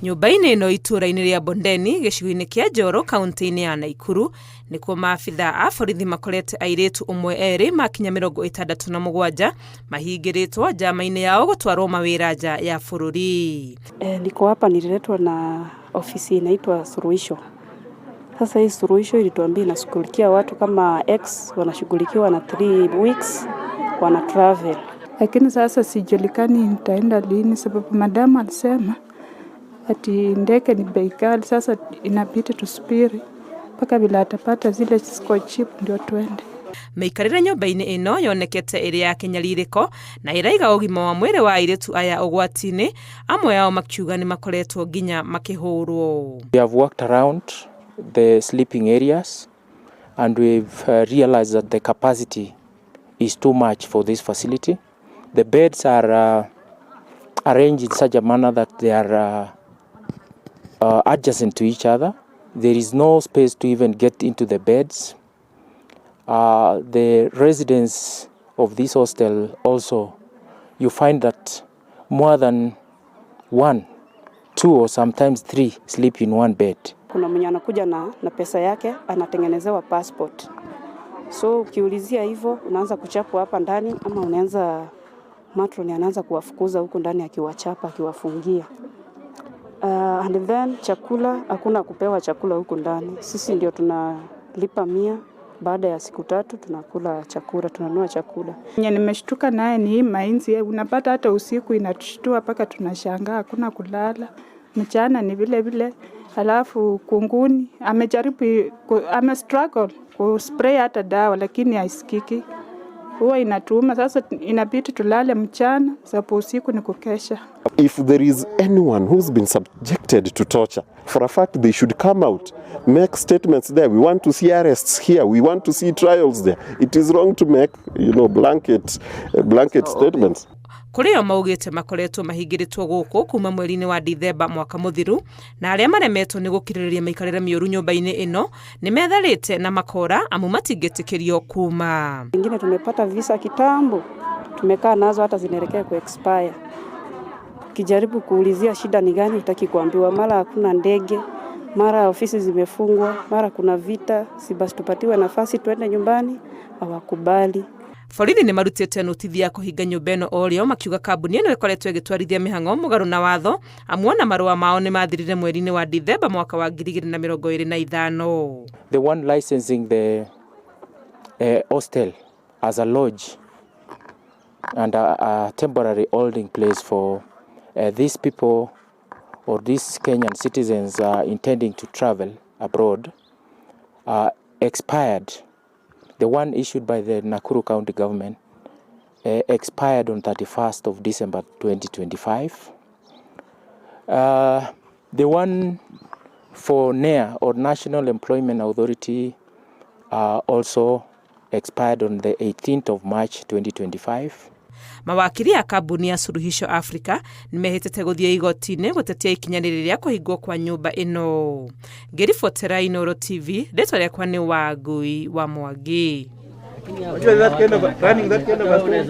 Nyũmba-inĩ ĩno itũũra-inĩ rĩa Bondeni, gĩcigo-inĩ kĩa Njoro, kaunti-inĩ ya Naikuru, nĩkuo maabitha a borithi makorete airĩtu ũmwe erĩ makinya 67 mahingĩrĩtwo njama-inĩ yao gũtwarwo mawĩra nja ya bũrũri. Niko hapa nililetwa na ofisi inaitwa Suluhisho. Sasa hii Suluhisho ilituambia inashughulikia watu kama X wanashughulikiwa na 3 weeks wana travel. Lakini sasa sijulikani nitaenda lini, sababu madamu alisema ati ndege ni bei ghali. Sasa inabidi tusubiri mpaka vile atapata zile ziko cheap ndio tuende. Mĩikarĩre nyũmba-inĩ ĩno yonekete ĩrĩ ya kĩnyarirĩko na ĩraiga ũgima wa mwĩrĩ wa airĩtu aya ũgwati-inĩ, amwe ao makiuga nĩ makoretwo nginya makĩhũrwo. We have walked around the sleeping areas and we've realized that the capacity is too much for this facility. The beds are arranged in such a manner that they are adjacent to each other. There is no space to even get into the beds. The residents of this hostel also, you find that more than one, two, or sometimes three sleep in one bed. Kuna mwenye anakuja na pesa yake anatengenezewa passport. So ukiulizia hivyo unaanza kuchapwa hapa ndani ama unaanza matron anaanza kuwafukuza huku ndani akiwachapa, akiwafungia. And then chakula, hakuna kupewa chakula huku ndani. Sisi ndio tunalipa 100, baada ya siku 3 tunakula chakula, tunanunua chakula. Nye nimeshtuka naye ni hii mainzi, unapata hata usiku inatushtua mpaka tunashangaa, hakuna kulala. Mchana ni vile vile, alafu kunguni amejaribu, ame struggle ku spray hata dawa lakini haisikiki. Huwa inatuuma. Sasa inabidi tulale mchana, sababu usiku ni kukesha. If there is anyone who's been subjected to torture, for a fact they should come out, make statements there. We want to see arrests here. We want to see trials there. It is wrong to make blanket statements. Kũrĩ o maugĩte makoretwo mahingĩrĩtwo gũkũ kuma mweri-inĩ wa Dithemba mwaka mũthiru, na arĩa maremetwo nĩ gũkirĩrĩria mĩikarĩre mĩũru nyũmba-inĩ ĩno nĩ metharĩte na makora amu matingĩtĩkĩrio kuma. Wengine tumepata visa kitambo, tumekaa nazo hata zinaelekea ku expire. Ukijaribu kuulizia shida ni gani, hutaki kuambiwa. Mara hakuna ndege, mara ofisi zimefungwa, mara kuna vita. Si basi tupatiwe nafasi tuende nyumbani, hawakubali. Borithi nĩ marutĩte notithi ya kũhinga nyũmba ĩno o rĩo, makiuga kambuni ĩno ĩkoretwo ĩgĩtwarithia mĩhang'o mũgarũ na watho, amu ona marũa mao nĩ mathirire mweri-inĩ wa Dithemba mwaka wa 2025. The one licensing the hostel as a lodge and a temporary holding place for these people or these Kenyan citizens intending to travel abroad expired. The one issued by the Nakuru County government expired on 31st of December 2025. The one for NEA or National Employment Authority also expired on the 18th of March 2025. Mawakiri a kambuni ya Suluhisho Africa nĩ mehĩtĩte gũthiĩ igoti-inĩ gũtetia ikinya rĩrĩ rĩa kũhingwo kwa nyũmba ĩno. Ngĩribotera Inooro TV, rĩtwa rĩakwa nĩ Wangui wa Mwangi. Unajua that kind of running that kind of a story.